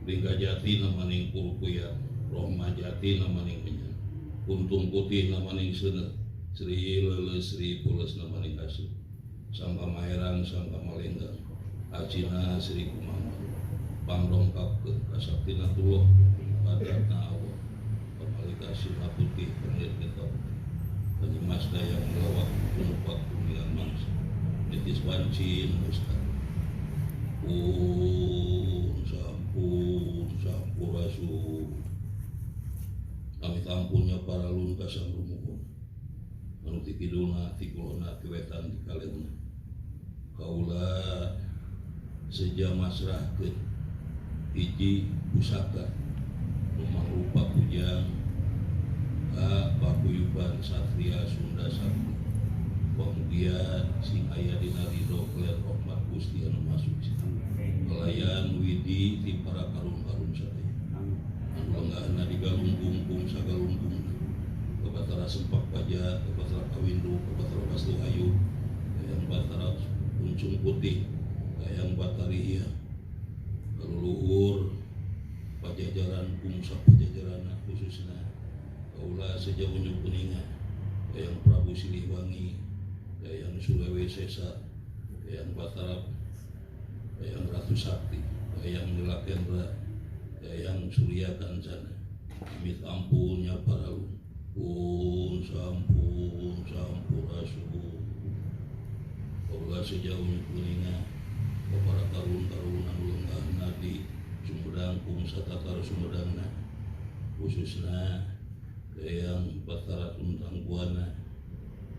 Linggajati namaning Kurukuya, Rohmajati namaning Menyan, Kuntung Putih namaning Seuneu, Sri Leuleus Sri Pules namaning Kasih, Sangka Maherang Sangka Malenggang, Acina Sri Kumama, Pangrongkapkeun Kasaktina Tuloh, Padatna Allah, Pamalika Sina Putih Pangir Ketop, Panyimas Dayang Melawak Tunupak Kumilan Mangsa, Nitis Wancin Ustaz. Pun sampun sampurasun. Amit ampunnya para lun kasang rumuhun. Anu ti kidulna ti kulona ti wetan ti kalerna. Kaula seja masrahkeun hiji pusaka nu mangrupa kujang ka paguyuban Satria Sunda Sakti. Pamugia sing aya dina ridho kalian rahmat Gusti anu Maha Suci. Kalayan widi ti para karun-karun sadaya. Anu lenggahna digalunggung kung sagalunggung. Kabatara Sempak Baja, Kabatara Kawindu, Kabatara Bastu Ayu, Kayang Batara Kuncung Putih, Kayang Batari Iya. Kaluluhur pajajaran kung sapajajaranna khususna kaula seja unjuk kuninga Kayang Prabu Siliwangi, Kayang Surawisesa, Kayang Batara, Kayang Ratu Sakti, Kayang Nilakendra, Kayang Surya Kancana. Amit ampunnya para pun sampun sampurasun. Kaula sejauh kuninga para tarun-tarun anu lenggahna di Sumedang kung satatar Sumedangna, khususna Kayang Batara Tuntang Buana,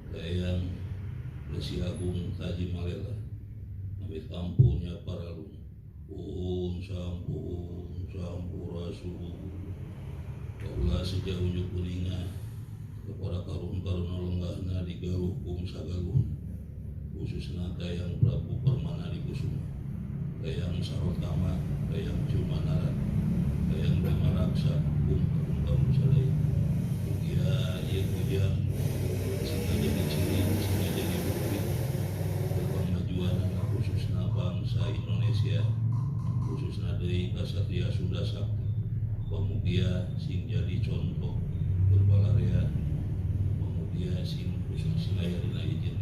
Kayang Resi Agung Taji Malela. Amit ampunnya para pun sampun sampurasun. Kaula sejauh kuninga kepada karun-karun lenggahna di Galuh kung sagaluh, khususna Kayang Prabu Permana di Kusuma, Kayang Sarotama, Kayang Cumanara, Kayang Damaraksa kung karun-karun sadaya. Mugia ieu kujang sing jadi ciri, sing jadi bukti kemajuan khususna bangsa Indonesia, khususna deui Kasatria Sunda Sakti. Pamugia sing jadi contoh berbalarea, pamugia sing khusus sing aya dina izin